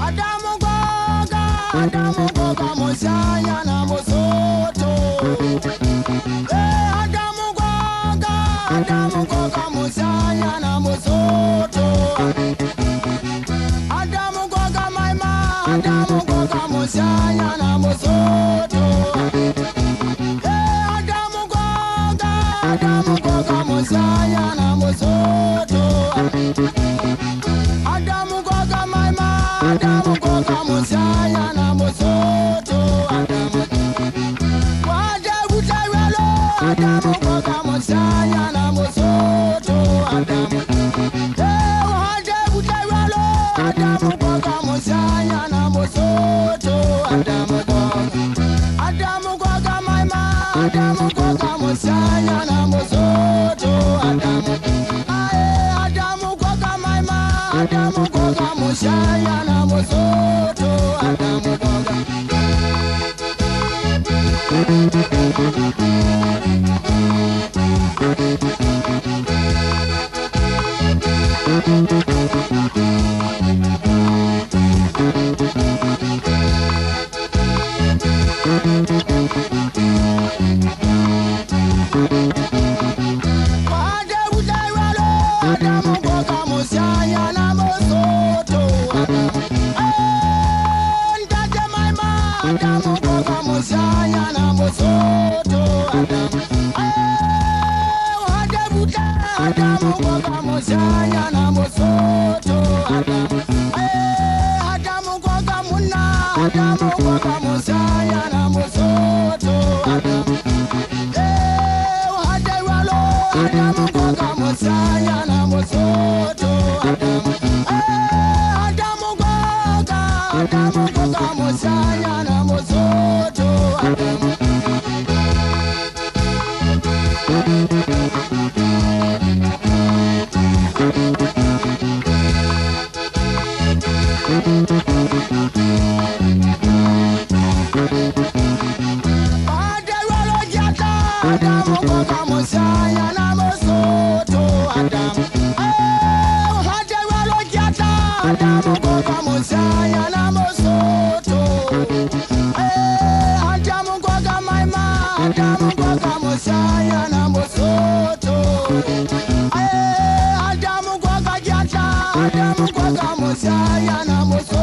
Adamu Goga, Adamu Goga, Mosiah na Mosoto. Eh, Adamu Goga, Adamu Goga, Mosiah na Mosoto. Adamu Goga, my ma, Adamu Goga, Mosiah na Mosoto. Eh, Adamu Goga, Adamu Goga, Mosiah na Mosoto. Adamu Goga, my ma, Adamu Goga, Mosiah na Mosoto. Adamu Wade Butawelo, Adamu Goga, Mosiah na Mosoto. Adamu Eh, Wade Butawelo, Adamu Goga, Mosiah na Mosoto. Adamu Goga, Adamu Goga, my ma, Adamu Goga, Mosiah na Mosoto. Adamu Ae, Adamu Goga, my ma, Adamu Goga, Mosiah na Mosoto. Adamu Goga. Wade Butawelo, Adamu Goga, Mosiah na Mosoto. Eh, Ntate my ma, Adamu Goga, Mosiah na Mosoto. Adamu Eh, Wade Buta, Adamu Goga, Mosiah na Mosoto. Adamu Eh, Adamu Goga, Muna, Adamu Goga, Mosiah na Mosoto. Adamu Eh, Wade Walo, Adamu Goga, Mosiah na Mosoto. Adamu Eh, Adamu Goga, Adamu Goga, Mosiah na Mosoto. Adamu Wade Walo Jata, Adamu Goga, Mosiah na Mosoto. Adamu Eh, Wade Walo Jata, Adamu Goga, Mosiah na Mosoto. Eh, Adamu Goga, my ma, Adamu Goga, Mosiah na Mosoto. Eh, Adamu Goga Jata, Adamu Goga, Mosiah na Mosoto.